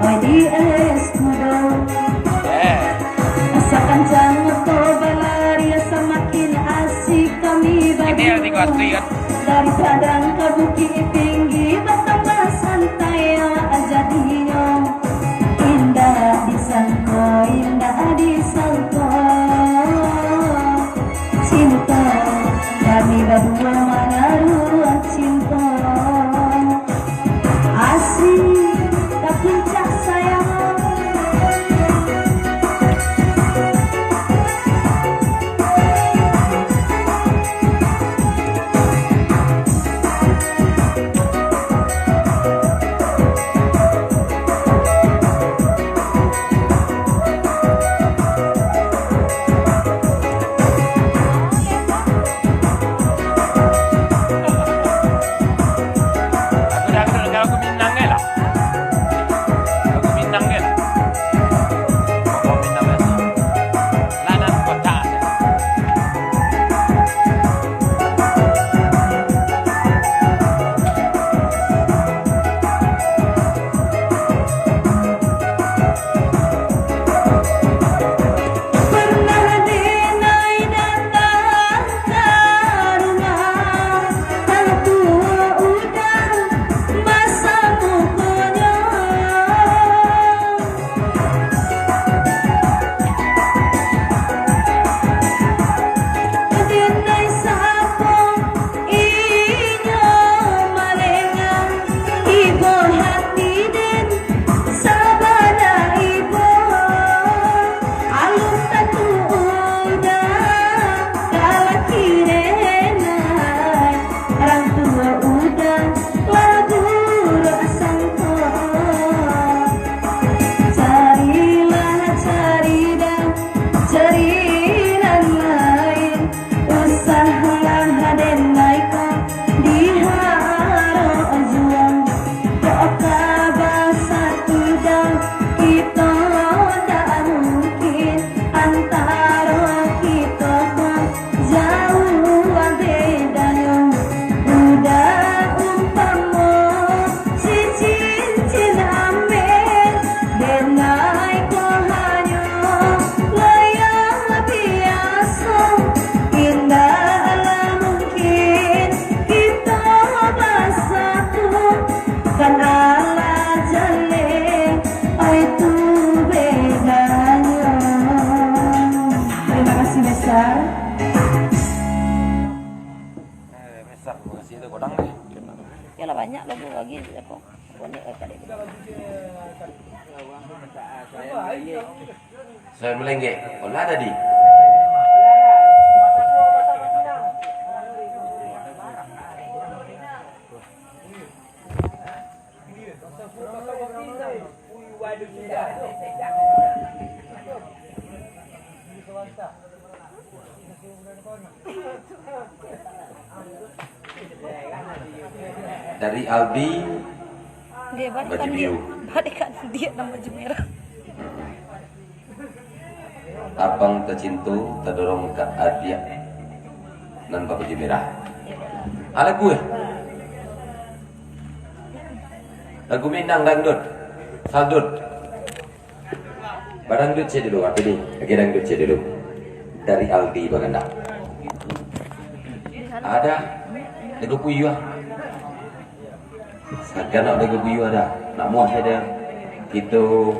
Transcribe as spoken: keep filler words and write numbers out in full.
Di es kudo. Eh. Asa kancang moto balari, samakin asik kami Ini yang tiga berdua. Asli, kan? Dari padang ke bukik tinggi, batambah santai awak jadinyo. Indak disangko, indak disangko. Cinto, kami baduo manaruah cinto. Asik, ka puncak sayang. Lagu dangdut, lagu Minang kan lah. Lagu Minang kan lah. Lagu Minang kan lah. Lanan kota. Pernah denai datang ka rumah, tang tuo udah basamukonyo. Denai sapo inyo malengah, ibo hati den sabana ibo. Alun tantu udah lalaki denai, rang tuo udah lah buruak sangko. Carilah, cari dah, cari nan lain. Usahlah denai ko diharok juo. Kok ka basatu dah, kito dak mungkin. Antaro kito ko jauah bedanyo. Udah umpamo si cincin ameh, denai ko hanyo layang biaso. Indaklah mungkin kito basatu, kan alah jaleh, ai tu bedanyo. Terima kasih besar. Eh, besar, terima kasih tu, kodang ni. Yalah, banyak lagu lagi, apa? Banyak, eh, kali. Saya melenggek. Olah tadi. Dari Aldi, dia balik baju kan dia, biru. Balik kan dia nang baju merah. Abang tacinto tadorong ka adiak nan babaju merah. Alagu eh. Lagu Minang dangdut. Saldut. Badangdut ciek dulu, apa ni? Oke, dangdut ciek dulu. Dari Aldi Baganda. Ada. Lagu Puyuh. Sagan nak lagu Puyuh ada. Nak muah saja. Kita